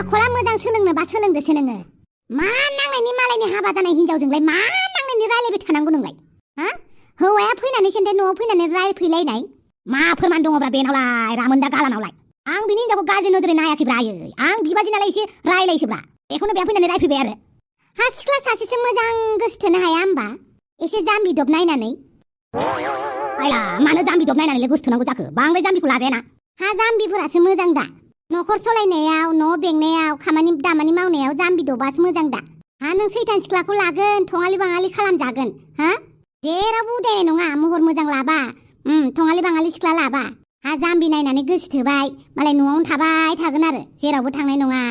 आखला मोजां सोलोंनोबा सोलोंदोसो नोङो मा नांनायनि मालायनि हाबा जानाय हिनजावजोंलाय मा नांनायनि रायलायबाय थानांगौ नोंलाय हा हौवाया फैनानै सेन्थाय न'आव फैनानै रायफैलायनाय मा फोरमान दङब्रा बेनावलाय रामोनदा गालानावलाय आं बिनि हिनजावखौ गाज्रि नोजोरै नायाखैब्रा आयै आं बिबाजि नालाय एसे रायलायसोब्रा बेखौनो बेहा फैनानै रायफैबाय आरो हा सिख्ला सासेसो मोजां गोसोथोनो हाया होमबा एसे जाम्बिदब नायनानै आयला मानो जाम्बिदब नायनानैलाय गोसोथोनांगौ जाखो बांद्राय जाम्बिखौ लाजायाना हा जाम्बिफोरासो मोजां दा न'खर सलायनायाव न' बेंनायाव खामानि दामानि मावनायाव जाम्बिदबासो मोजां दा हा नों सैथान सिख्लाखौ लागोन थङालि बाङालि खालामजागोन हा जेरावबो उदायनाय नङा महर मोजां लाबा थङालि बाङालि सिख्ला लाबा हा जाम्बि नायनानै गोसो थोबाय मालाय न'आवनो थाबाय थागोन आरो जेरावबो थांनाय नङा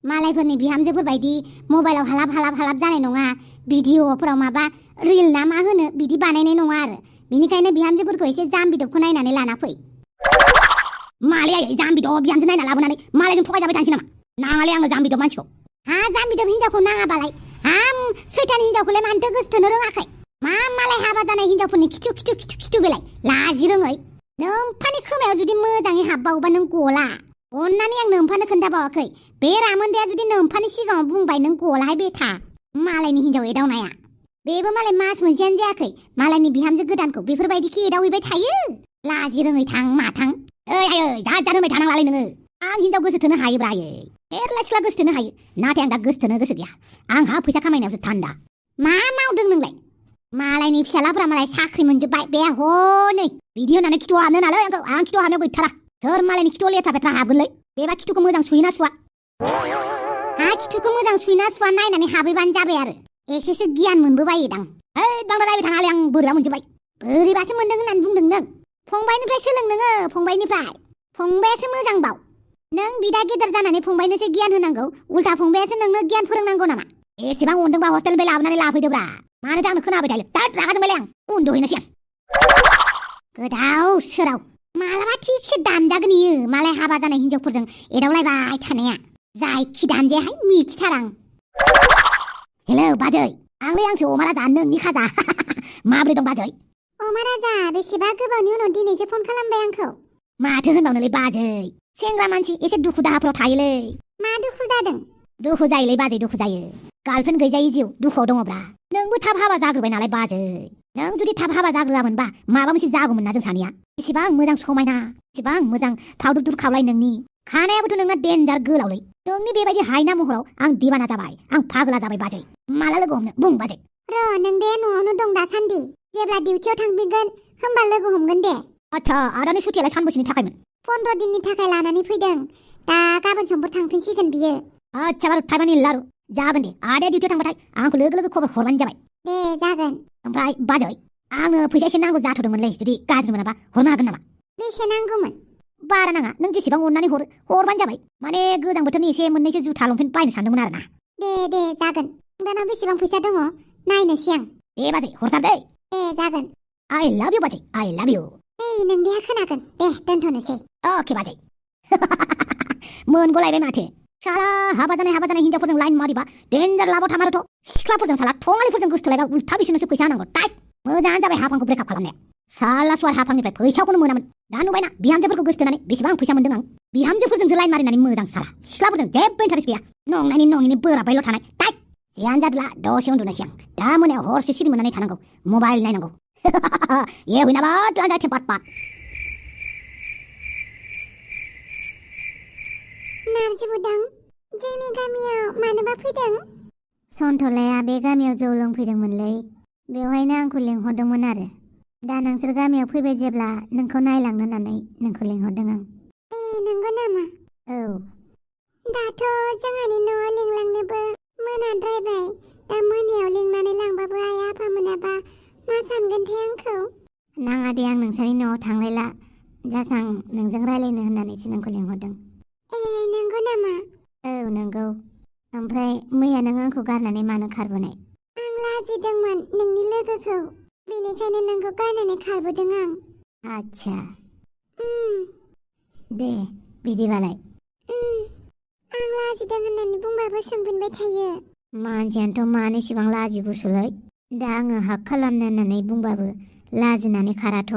मालायफोरनि बिहामजोफोरबायदि मबाइलाव हालाब जानाय नङा भिडिअफोराव माबा रिल ना मा होनो बिदि बानायनाय नङा आरो बिनिखायनो बिहामजोफोरखौ एसे जाम्बिदबखौ नायनानै लाना फै मालाय जाम्बिदब बिहामजो नायना लाबोनानै मालायजों थगायजाबाय थानोसै नामा नाङालै आङो जाम्बिदब मानसिखौ हा जाम्बिदब हिनजावखौ नाङाबालाय हा सैथान हिनजावखौलाय मानोथो गोसोथोनो रोङाखै मा मालाय हाबा जानाय हिनजावफोरनि खिथु बेलाय लाजि रोङै नोम्फानि खोमायाव जुदि मोजाङै हाबबावोबा नों गला अन्नानै आं नोम्फानो खोन्थाबावाखै बे रामोनदाया जुदि नोम्फानि सिगाङाव बुंबाय नों गलाहाय बेथा मालायनि हिनजाव एदावनाया बेबो मालाय मास मोनसेयानो जायाखै मालायनि बिहामजो गोदानखौ बेफोरबायदिखि एदावहैबाय थायो लाजि रोङै थां माथां आयै दा रोंबाय थानांलालै नोङो आं हिनजाव गोसोथोनो हायोब्रा आयै मेरला सिख्ला गोसोथोनो हायो नाथाय आं दा गोसोथोनो गोसो गैया आंहा फैसा खामायनायावसो थान्दा मा मावदों नोंलाय मालायनि फिसालाफोरा मालाय साख्रि मोनजोब्बाय बे हनै बिदि होननानै खिथुआव हाबनो नालाय आं खिथुआव हाबनो गैथारा सोर मालायनि खिथुआव लेथ्रा बेथ्रा हाबगोनलै बेबा खिथुखौ मोजां सुयोना सुवा हा खिथुखौ मोजां सुयोना सुवा नायनानै हाबैबानो जाबाय आरो एसेसो गियान मोनबोबायोदां बांद्राय रायबाय थाङालै आं बोरैबा मोनजोब्बाय बोरैबासो मोनदों होननानै बुंदों नों फंबायनिफ्राय सोलों नोङो फंबायासो मोजांबाव नों बिदा गेदेर जानानै फंबायनोसो गियान होनांगौ उल्था फंबायासो नोंनो गियान फोरोंनांगौ नामा एसेबां अनदोंबा हस्टेलनिफ्राय लाबोनानै लाफैदोब्रा मानो आंनो खोनाबाय थायो दा रागा जोंबायलै आं उन्दुहैनोसै आं गोदाव सोराव मालाबा थिगसे दानजागोन इयो मालाय हाबा जानाय हिनजावफोरजों एदावलायबाय थानाया जायखि दानजायाहाय मिथिथारां हेलौ बाजै आंसो अमा राजा नोंनि खाजा माब्रै दं बाजै अमा राजा बेसेबा गोबावनि उनाव दिनैसो फन खालामबाय आंखौ माथो होनबावनोलै बाजै सेंग्रा मानसि एसे दुखु दाहाफ्राव थायोलै मा दुखु जादों दुखु जायोलै बाजै दुखु जायो गार्लफ्रेन्ड गैजायै जिउ दुखुआव दङब्रा नोंबो थाब हाबा जाग्रोबाय नालाय बाजै नों जुदि थाब हाबा जाग्रोआमोनबा माबा मोनसे जागौमोन ना जों सानैया एसेबां मोजां समायना एसेबां मोजां फावदुर दुर खावलाय नोंनि खानायाबोथ' नोंना देन्जार गोलावलै नोंनि बेबायदि हायना महराव आं दिबाना जाबाय आं फाग्ला जाबाय बाजै माला लोगो हमनो बुं बाजै नों दे न'आवनो दं दासान्दि जेब्ला डिउटियाव थांफिनगोन होमबा लोगो हमगोन दे आच्छा आदानि सुटियालाय सानबेसेनि थाखायमोन 15 दिननि थाखाय लानानै फैदों दा गाबोन समफोर थांफिनसिगोन बियो आच्छा बारु टाइमानि लारु जागोन दे आदाया डिउटियाव थांबाथाय आंखौ लोगो खबर हरबानो जाबाय दे जागोन ओमफ्राय बाजै आंनो फैसा एसे नांगौ जाथ'दोंमोनलै जुदि गाज्रि मोनाबा हरनो हागोन नामा बेसे नांगौमोन बारा नाङा नों जेसेबां अननानै हरबानो जाबाय माने गोजां बोथोरनि एसे मोननैसो जुथा लंपेन्ट बायनो सानदोंमोन आरोना दे जागोन दाना बेसेबां फैसा दङ नायनोसै आं दे बाजै हरथार दे जागोन I love you बाजै I love you नोंनिया खोनागोन दे दोनथ'नोसै अके बाजै मोनगलायबाय माथो साला हाबा जानाय हिनजावफोरजों लाइन मारिबा डेन्जार लाबाव थामारोथ' सिख्लाफोरजों साला थङालिफोरजों गोसोथोलायबा उल्था बिसोरनोसो फैसा होनांगौ टाइट मोजाङानो जाबाय हाफांखौ ब्रेकआप खालामनाया साला सुवार हाफांनिफ्राय फैसाखौनो मोनामोन दा नुबायना बिहामजोफोरखौ गोसोथोनानै बेसेबां फैसा मोनदों आं बिहामजोफोरजोंसो लाइन मारिनानै मोजां साला सिख्लाफोरजों जेबो इन्टारेस्ट गैया नंनायनि बोराबबायल' थानाय टाइट जियानो जादोला दसे उन्दुनोसै आं दा मोनायाव हरसे सिरि मोननानै थानांगौ मबाइल नायनांगौ ये हुइनाबा लांजाथे पाट नारजि बुदां जोंनि गामियाव मानोबा फैदों सन्थलाया बे गामियाव जौ लोंफैदोंमोनलै बेवहायनो आंखौ लिंहरदोंमोन आरो दा नोंसोर गामियाव फैबाय जेब्ला नोंखौ नायलांनो होननानै नोंखौ लिंहरदों आं नंगौ नामा औ दाथ' जोंहानि न'आव लिंलांनोबो मोनाद्रायबाय दा मोनायाव लिंनानै लांबाबो आइ आफा मोनाबा मा सानगोनथाय आंखौ नाङा दे आं नोंसोरनि न'आव थांलायला जास आं नोंजों रायलायनो होननानैसो नोंखौ लिंहरदों नंगौ नामा औ नंगौ ओमफ्राय मैया नों आंखौ गारनानै मानो खारबोनाय आं लाजिदोंमोन नोंनि लोगोखौ बेनिखायनो नोंखौ गारनानै खारबोदों आं आच्छा दे बिदिबालाय आं लाजिदों होननानै बुंबाबो सोंफिनबाय थायो मानसियानोथ' मानो इसेबां लाजिगुसुलै दा आङो हाक खालामनो होननानै बुंबाबो लाजिनानै खाराथ'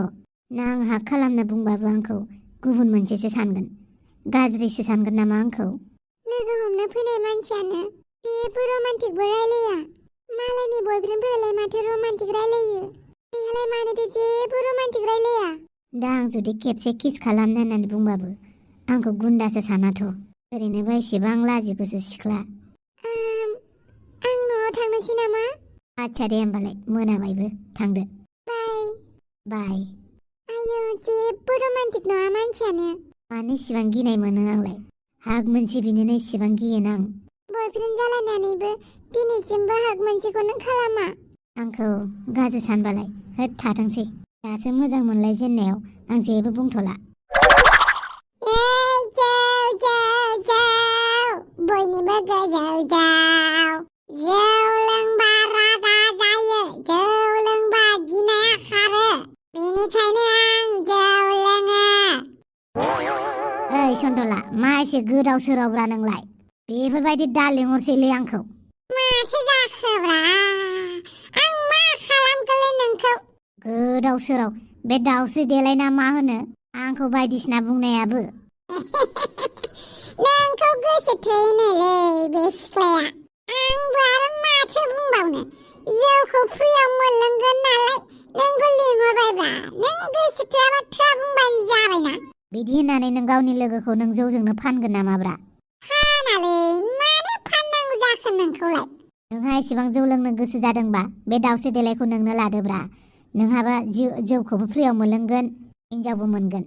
ना आं हाक खालामनो बुंबाबो आंखौ गुबुन मोनसेसो सानगोन गाज्रिसो सानगोन नामा आंखौ लोगो हमनो फैनाय मानसियानो जेबो रमान्टिकबो रायलाया। मालायनि बयफ्रेन्डफोरालाय माथो रमान्टिक रायलायो। बेहालाय मानोथो जेबो रमान्टिक रायलाया। दा आं जुदि खेबसे किस खालामनो होननानै बुंबाबो आंखौ गुन्दासो सानाथ'। ओरैनोबा एसेबां लाजिखोसो सिख्ला। आं न'आव थांनोसै नामा? आच्छा दे होमबालाय मोनाबायबो थांदो। बाय। बाय। आयौ जेबो रमान्टिक नङा मानसियानो। मानो इसिबां गिनाय मोनो आंलाय? हाग मोनसे बिनोनो इसिबां गियोना आं। बयफ्रेन्ड जालायनानैबो दिनैसिमबो हाग मोनसेखौनो खालामा। आंखौ गाज्रि सानबालाय होद थाथोंसै। दासो मोजां मोनलायजेननायाव आं जेबो बुंथ'ला। बयनिबो गोजौ जौ। जौ लोंबा रागा जायो। जौ लोंबा गिनाया खारो। बेनिखायनो आं जौ लोङो। ओइ सन्तला मा एसे गोदाव सोरावब्रा नोंलाय? बेफोरबायदि दा लिंहरसैलै आंखौ। माथो जाखोब्रा? आं मा खालामखोलै नोंखौ? गोदाव सोराव बे दाउस्रि देलाय ना मा होनो आंखौ बायदिसिना बुंनायाबो। नोंखौ गोसो थोयोनोलै बे सिख्लाया। आंबो आरो माथो बुंबावनो। जौखौ फ्रियाव मोनलोंगोन नालाय नोंखौ लिंहरबायब्रा। नों गोसो थोआबा थोआ बुंबानो जाबायना। बिदि होननानै नों गावनि लोगोखौ नों जौजोंनो फानगोन नामाब्रा? फानालै मानो फाननांगौ जाखो नोंखौलाय? नोंहा एसेबां जौ लोंनो गोसो जादोंबा बे दाउस्रि देलायखौ नोंनो लादोब्रा। नोंहाबा जौखौबो फ्रियाव मोनलोंगोन हिनजावबो मोनगोन।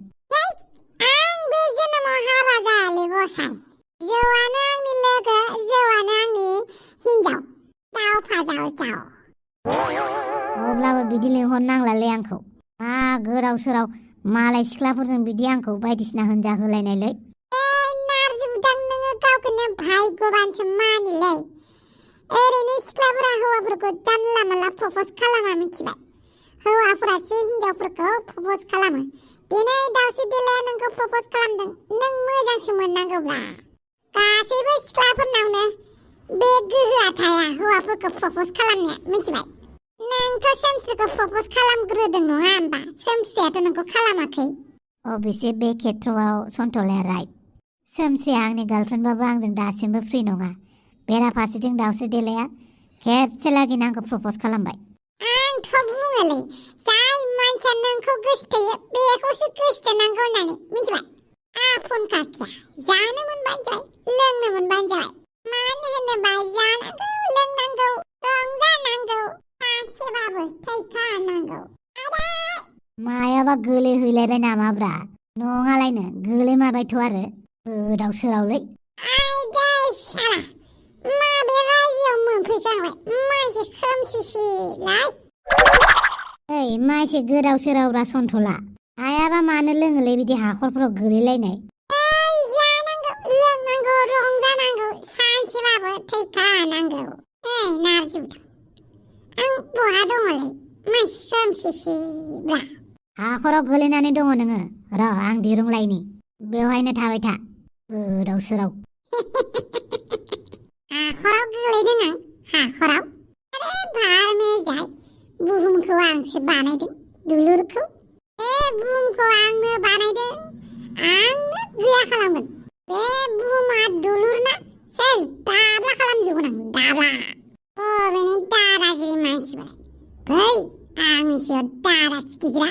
आं बे जोनोमाव हाबा जायालै गसाय। जौआनो आंनि लोगो, जौआनो आंनि हिनजाव। दाव फाजाव जाव। अब्लाबो बिदि लिंहरनांलालै आंखौ। मा गोदाव सोराव मालाय सिख्लाफोरजों बिदि आंखौ बायदिसिना होनजा होलायनायलै। नारजि बुदां नोङो गावखौनो भाग्यबानसो मानिलै। ओरैनो सिख्लाफोरा हौवाफोरखौ जानला मानला प्रप'ज खालामा मिथिबाय। हौवाफोरासो हिनजावफोरखौ प्रप'ज खालामो। दिनै दाउस्रि देलाया नोंखौ प्रप'ज खालामदों। नों मोजांसो मोननांगौब्रा। गासैबो सिख्लाफोरनावनो बे गोहोआ थाया हौवाफोरखौ प्रप'ज खालामनाया मिथिबाय। नोंथ' सोमस्रिखौ प्रप'ज खालामग्रोदों नङा होमबा? सोमस्रियाथ' नोंखौ खालामाखै। अबेसे बे खेथ्रआव सन्तलाया राइट। सोमस्रिया आंनि गार्लफ्रेन्डबाबो आंजों दासिमबो फ्रि नङा। बेराफारसेथिं दाउस्रि देलाया खेबसे लागैनो आंखौ प्रप'ज खालामबाय। आंथ' बुङोलै जाय मानसिया नोंखौ गोसोथोयो बेखौसो गोसोथोनांगौ होननानै मिथिबाय। आफन खाखिया जानो मोनबानो जाबाय, लोंनो मोनबानो जाबाय। मानो होनोबा जानांगौ, लोंनांगौ, रंजानांगौ, सानसेबाबो थैखानांगौ। मायाबा गोलैहैलायबाय नामाब्रा? नङालायनो गोलैमारबायथ' आरो गोदाव सोरावलै। आयदै साला माबे रायजोआव मोनफैखांबाय? मानसि खोमसिसिलाय। ओइ मा एसे गोदाव सोरावब्रा सन्तला? हायाबा मानो लोङोलै बिदि हाखरफोराव गोलैलायनाय? जानांगौ, लोंनांगौ, रंजानांगौ, सानसेबाबो थैखानांगौ। ओइ नारजि बुदां आं बहा दङलै? मानसि खोमसिसिब्रा। हाखराव गोलैनानै दङ नोङो। र' आं दिरुं लायनि। बेवहायनो थाबाय था गोदाव सोराव। हाखराव गोलैदों आं? हाखराव? अरे भारमे जाय बुहुमखौ आंसो बानायदों दुलुरखौ। बे बुहुमखौ आंनो बानायदों, आंनो गैया खालामगोन। बे बुहुमा दुलुर ना सोर दाब्ला खालामजोबगोन आं दाब्ला। बबेनि दादागिरि मानसिफोरा? फै आंनि सायाव दादा खिथिग्रा।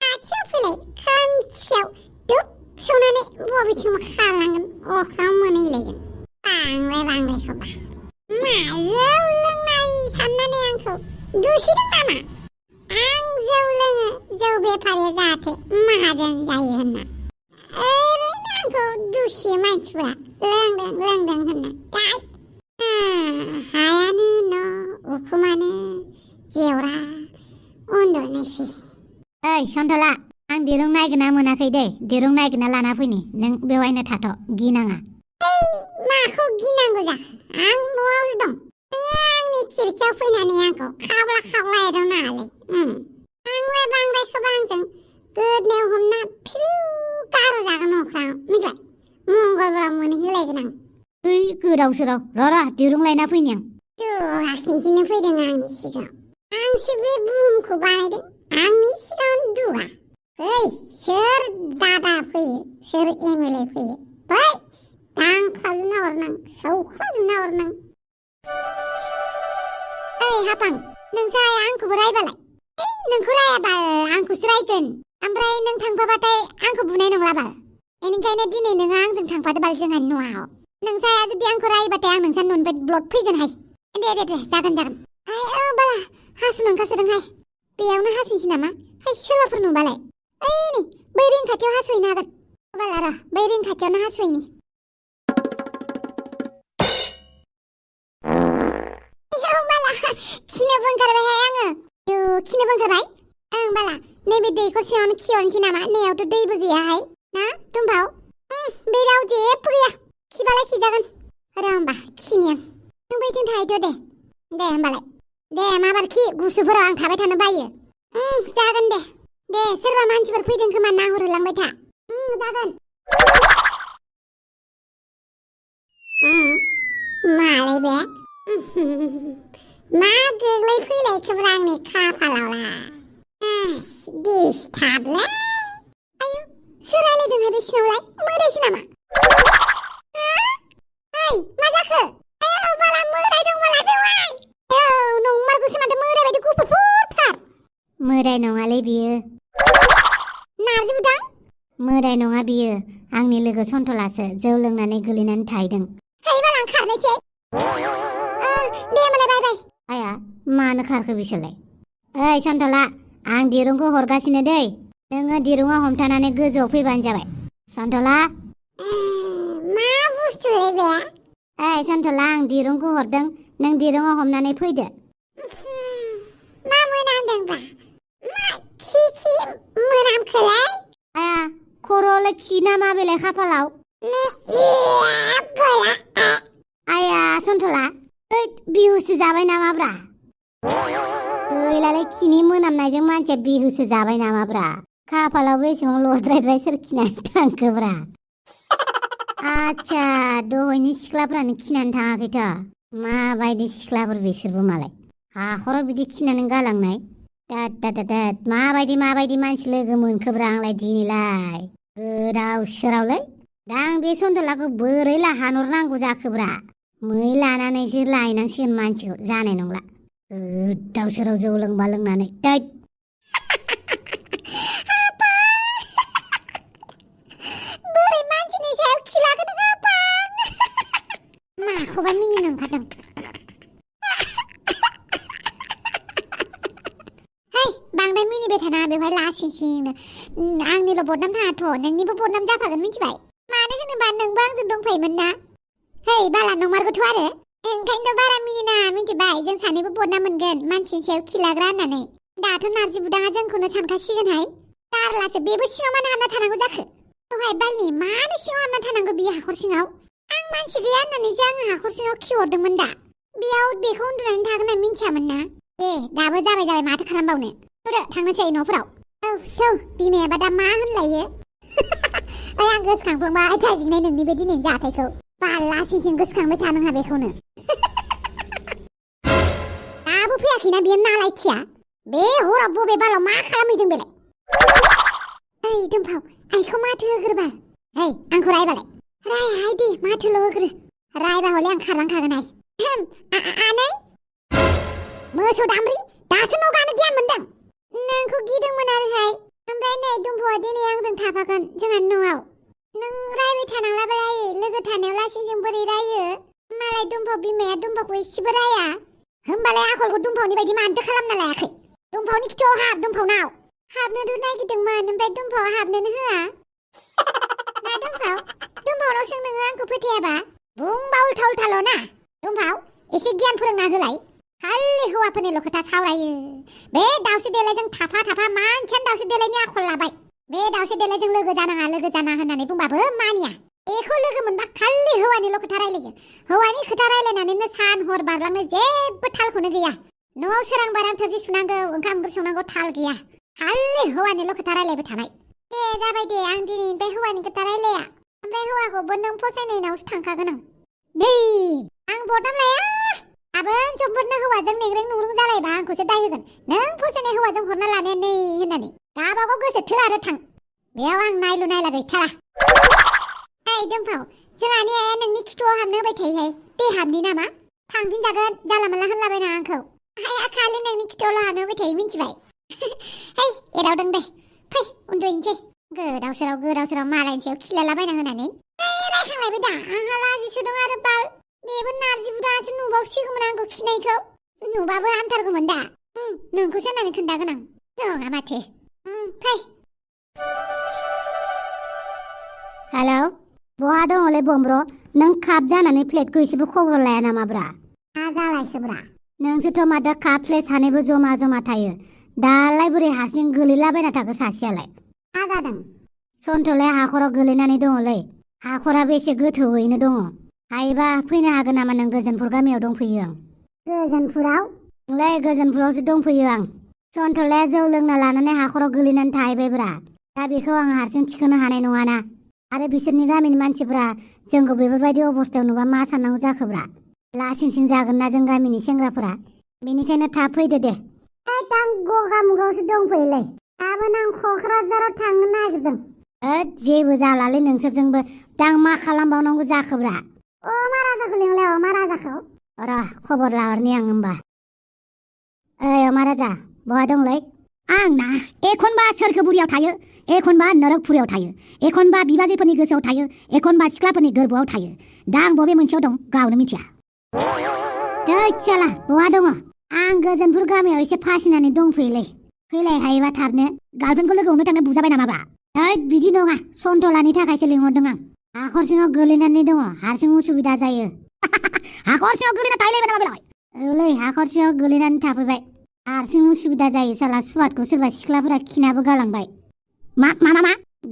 खाथियाव फैलाय खोमसियाव दुब सौनानै बबेथिं खारलांगोन अख्राङाव मोनहैलायगोन। बांद्रायखौबा मा जौ लोंनाय साननानै आंखौ दुसिदों नामा? आं जौ लोङो, जौ बेफारि जाहाथे माहाजोन जायो होनना। ओरैनो आंखौ दुसियो मानसिफोरा लोंदों होनना। हायानो न' उखुमानो जेवरा उन्दुनोसै। ओइ सन्तला आं दिरुं नागिरना मोनाखै दै। दिरुं नागिरना लाना फैनि। नों बेवहायनो थाथ' गिनाङा। माखौ गिनांगौ जाखो? आं न'आवसो दं। नोङो आंनि खिरखियाव फैनानै आंखौ खावला एदावनाङालै। आंलाय बांद्रायखौबा आंजों गोदनायाव हमना फिउ गार'जागोन अख्राङाव मिथिबाय। मंगलबाराव मोनहैलायगोन आं। ओइ गोदाव सोराव र' दिरुं लायना फैनि आं। दुगा खिन्थिनो फैदों आंनि सिगाङाव। आंसो बे बुहुमखौ बानायदों, आंनि सिगाङाव दुगा। फै सोर दादा फैयो, सोर एमएलए फैयो? फै दांखालुना हरनां हर नों ओइ हापां नोंसाय आंखौबो रायबालाय नोंखौ रायाबाल आंखौसो रायगोन ओमफ्राय नों थांफाबाथाय आंखौ बुनाय नंला बाल बेनिखायनो दिनै नोङो आंजों थांफादो बाल जोंहानि न'आव नोंसाया जुदि आंखौ रायोबाथाय आं नोंसा न'निफ्राय ब्लड फैगोनहाय दे जागोन ओइ बाला हासुनो ओंखारसोदोंहाय बेयावनो हासुनोसै नामा सोरबाफोर नुबालाय ओइ नै बै रिं खाथियाव हासुहैनो हागोन बाला र' बै रिं खाथियावनो हासुहैनि खिनोबो ओंखारबायहाय आङो खिनोबो ओंखारबाय ओं बाला नैबे दैखर सिङावनो खिहरनोसै नामा नैयावथ' दैबो गैयाहाय ना दुमफाव बेयाव जेबो गैया खिबालाय खिजागोन र' होमबा खिनि आं नों बैथिं थाहैदो दे होमबालाय दे माबार खि गुसुफोराव आं थाबाय थानो बायो जागोन दे सोरबा मानसिफोर फैदों खोमा नाहरहोलांबाय था जागोन मालाय बे मा गोग्लै फैलायखोब्रा आंनि खाफालावलाय दिसथाबलै आयौ सोर रायलायदोंहाय बे सिङावलाय मोदायसो नामा ओइ मा जाखो आयौ बाला मोदाय दं बाला बेवहाय नंमारगौसो माथो मोदाय बायदि गुफुरथार मोदाय नङालै बियो नारजि बुदां मोदाय नङा बियो आंनि लोगो सन्थलासो जौ लोंनानै गोलैनानै थाहैदों है बाला आं खारनोसै दे होमबालाय बाय आया मानो खारखो बिसोरलाय ओइ सन्थला आं दिरुंखौ हरगासिनो दै नोङो दिरुङाव हमथानानै गोजौआव फैबानो जाबाय सन्थला मा बुस्थुलै बे ओइ सन्थला आं दिरुंखौ हरदों नों दिरुङाव हमनानै फैदो मा मोनामदोंब्रा मा खि मोनामखोलाय आया खर'आवलाय खि ना मा बेलाय खाफालाव आया सन्थला बिहुसो जाबाय नामाब्रा गैलालाय खिनि मोनामनायजों मानसिया बिहुसो जाबाय नामाब्रा खाफालाव बेसेबां लद्रायद्राय सोर खिनानै थांखोब्रा आच्छा दहायनि सिख्लाफ्रानो खिनानै थाङाखैथ' माबायदि सिख्लाफोर बिसोरबो मालाय हाखराव बिदि खिनानै गालांनाय दाद माबायदि मानसि लोगो मोनखोब्रा आंलाय दिनैलाय गोदाव सोरावलै दा आं बे सन्थलाखौ बोरै हानहरनांगौ जाखोब्रा मै लानानैसो लायनांसिगोन मानसिखौ जानाय नंला गोदाव सोराव जौ लोंबा लोंनानै दैद बोरै मानसिनि सायाव खिलागोन माखौबा मिनिनो ओंखारदों बांद्राय मिनिबाय थाना बेवहाय लासिंसिंनो आंनिल' बदनाम थाङाथ' नोंनिबो बदनाम जाफागोन मिथिबाय मानो होनोबा नोंबो आंजों दंफायोमोन ना है बाला नंमारगौथ' आरो ओंखायनोथ' बारा मिनिना मिथिबाय जों सानैबो बदनाम मोनगोन मानसिनि सायाव खिलाग्रा होननानै दाथ' नारजि बुदाङा जोंखौनो सानखासिगोनहाय दारलासो बेबो सिङाव मानो हाबना थानांगौ जाखो दहाय बालनि मानो सिङाव हाबना थानांगौ बियो हाखर सिङाव आं मानसि गैया होननानैसो आङो हाखर सिङाव खिहरदोंमोन दा बेयाव बेखौ उन्दुनानै थागोन होनना मिन्थियामोन ना दाबो जाबाय माथो खालामबावनो थौदो थांनोसै न'फोराव औ बिमायाबा दा मा होनलायो ओइ आं गोसोखांफ्लांबाय जाजिनाय नोंनि बे दिनैनि जाथायखौ बाला सिंसिं गोसोखांबाय था नोंहा बेखौनो दाबो फैयाखैना बेयो नालायथिया बे हराव बबे बालाव मा खालामहैदों बेलाय ओइ दुमफाव आइखौ माथो होग्रोबाल ओइ आंखौ रायबालाय रायहाय दे माथोल' होग्रो रायबा हले आं खारलांखागोनहाय आनै मोसौ दामब्रि दासो न' गानो गियान मोनदों नोंखौ गिदोंमोन आरोहाय ओमफ्राय नै दुमफावआ दिनै आंजों थाफागोन जोंहानि न'आव नों रायबाय थानांलाबाय लोगो थानायाव लासिंजों बोरै रायो मालाय दुमफाव बिमाया दुमफावखौ एसेबो राया होमबालाय आखलखौ दुमफावनि बायदि मानोथो खालामना लायाखै दुमफावनि खिथुआव हाब दुमफावनाव हाबनोथ' नागिरदोंमोन ओमफ्राय दुमफावआ हाबनोनो होआ ना दुमफावनाव सों नोङो आंखौ फोथायाबा बुंबा उल्था उल्थाल' ना दुमफाव एसे गियान फोरोंना होलाय खालि हौवाफोरनिल' खोथा सावरायो बे दाउस्रि देलायजों थाफा मानसियानो दाउस्रि देलायनि आखल लाबाय बे दाउस्रि देलायजों लोगो जानाङा होननानै बुंबाबो मानिया बेखौ लोगो मोनबा खालि हौवानिल' खोथा रायलायो हौवानि खोथा रायलायनानैनो सान हर बारलांनो जेबो थालखौनो गैया न'आव सोरां बारां थोरसि सुनांगौ ओंखाम ओंख्रि संनांगौ थाल गैया खालि हौवानिल' खोथा रायलायबाय थानाय दे जाबाय दे आं दिनैनिफ्राय हौवानि खोथा रायलाया ओमफ्राय हौवाखौबो नों फसायनायनावसो थांखागोन आं नै आं बदनाम लाया गाबोन समफोरनो हौवाजों नेग्रें नुरुं जालायबा आंखौसो दाय होगोन नों फसायनाय हौवाजों हरना लानाया नै होननानै गाबागाव गोसो थो आरो थां बेयाव आं नायलु नायला गैथारा ओइ दुमफाव जोंहानि आइया नोंनि खिथुआव हाबनो होबाय थायोहाय दे हाबनि नामा थांफिनजागोन जाला माला होनलाबायना आंखौ आया खालि नोंनि खिथावल' हानो होबाय थायो मिन्थिबाय है एदावदों दे फै उन्दुहैनोसै गोदाव सोराव मालायनि सायाव खिलालाबायना होनानै रायखांलायबाय दा आंहा लाजिसो दं आरो बाल बेबो नारजि बुदासो नुबावसिगौमोन आंखौ खिनायखौ नुबाबो हामथारगौमोन दा नोंखौसो होननानै खोन्थागोन आं नङा माथो फै हेलौ बहा दङलै बमब्र नों काप जानानै प्लेटखौ एसेबो खबर लाया नामाब्रा मा जालायखोब्रा नोंसोरथ' माथो काप प्लेट सानैबो जमा जमा थायो दालाय बोरै हारसिं गोलैलाबायना थाखो सासेयालाय मा जादों सन्थलाया हाखराव गोलैनानै दङलै हाखराबो एसे गोथौयैनो दङ हायोबा फैनो हागोन नामा नों गोजोनपुर गामियाव दंफैयो आं गोजोनपुराव नोंलाय गोजोनपुरावसो दंफैयो आं सन्थलाया जौ लोंना लानानै हाखराव गोलैनानै थाहैबायब्रा दा बेखौ आं हारसिं थिखोनो हानाय नङाना आरो बिसोरनि गामिनि मानसिफ्रा जोंखौ बेफोरबायदि अबस्थायाव नुबा मा साननांगौ जाखोब्रा लासिंसिं जागोन ना जों गामिनि सेंग्राफोरा बेनिखायनो थाब फैदो दे आं गगामुगावसो दंफैयोलै गाबोन आं क'क्राझाराव थांनो नागिरदों जेबो जालालै नोंसोरजोंबो दा आं मा खालामबावनांगौ जाखोब्रा अमा राजाखौ लिंलाय अमा राजाखौ र' खबर लाहरनि आं होमबा ओइ अमा राजा बहा दंलै आंना एखनबा सोरगोफुरियाव थायो एखनबा नरकपुरियाव थायो एखनबा बिबाजैफोरनि गोसोआव थायो एखनबा सिख्लाफोरनि गोरबोआव थायो दा आं बबे मोनसेयाव दं गावनो मिथिया जाला बहा दङ आं गोजोनपुर गामियाव एसे फासिनानै दंफैयोलै फैलाय हायोबा थाबनो गार्लफ्रेन्डखौ लोगो हमनो थांनो बुजाबाय नामाब्रा बिदि नङा सन्थलानि थाखायसो लिंहरदों आं हाखर सिङाव गोलैनानै दङ हारसिं उसुबिदा जायो हाखर सिङाव गोलैना थाहैलायबाय नामा बेलाय ओलै हाखर सिङाव गोलैनानै थाफैबाय हारसिं उसुबिदा जायो साला सुवादखौ सोरबा सिख्लाफोरा खिनाबो गालांबाय मा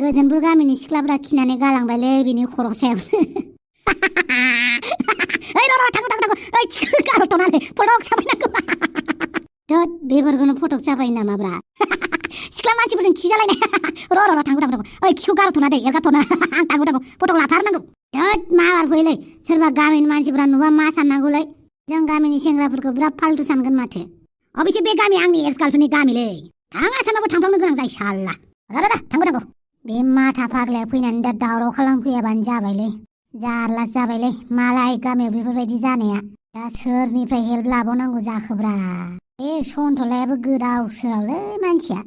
गोजोनपुर गामिनि सिख्लाफोरा खिनानै गालांबायलै बिनि खर' सायावसो ओइ खिखौ गारथ'नानै फटक साफायनांगौ बेफोरखौनो फटक साफायो नामाब्रा सिख्ला मानसिफोरजों खिजालायनाय र' थांगौ ओइ खिखौ गारथ'ना दे एरगारथ'ना आं थांगौ फटक लाथारनांगौ माबार फैलै सोरबा गामिनि मानसिफ्रा नुबा मा साननांगौलै जों गामिनि सेंग्राफोरखौ बिराद फाल्थु सानगोन माथो अबेसे बे गामि आंनि एक्स गार्लफ्रेन्डनि गामिलै थाङा सानबाबो थांफ्लांनो गोनां जायो साल्ला थांगौ बे माथा फाग्लाया फैनानै दा दावराव खालामफैयाबानो जाबायलै जारलासो जाबायलै मालाय गामियाव बेफोरबायदि जानाया दा सोरनिफ्राय हेल्प लाबावनांगौ जाखोब्रा सन्थलायाबो गोदाव सोरावलै मानसिया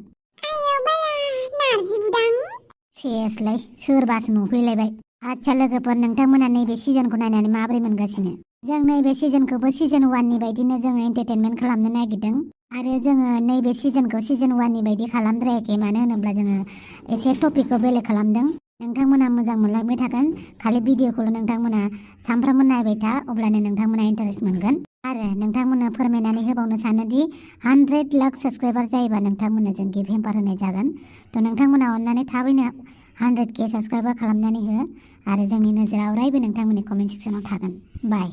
सेसलै सोरबासो नुफैलायबाय आच्छा लोगोफोर नोंथांमोना नैबे सिजनखौ नायनानै माबोरै मोनगासिनो जों नैबे सिजनखौबो सिजन 1नि बायदिनो जोङो एन्टारटेनमेन्ट खालामनो नागिरदों आरो जोङो नैबे सिजनखौ सिजन 1नि बायदि खालामद्रायाखै मानो होनोब्ला जोङो एसे टपिकखौ बेलेग खालामदों नोंथांमोना मोजां मोनलांबाय थागोन खालि भिडिअखौल' नोंथांमोना सानफ्रामबो नायबाय था अब्लानो नोंथांमोना इन्टारेस्ट मोनगोन आरो नोंथांमोननो फोरमायनानै होबावनो सानोदि 100 लाख साबस्क्राइबार जायोबा नोंथांमोननो जों गिफ्ट हेम्पार होनाय जागोन थ' नोंथांमोना अननानै थाबैनो 100K साबस्क्राइबार खालामनानै हो आरो जोंनि नोजोराव अरायबो नोंथांमोननि कमेन्ट सेक्सनाव थागोन बाय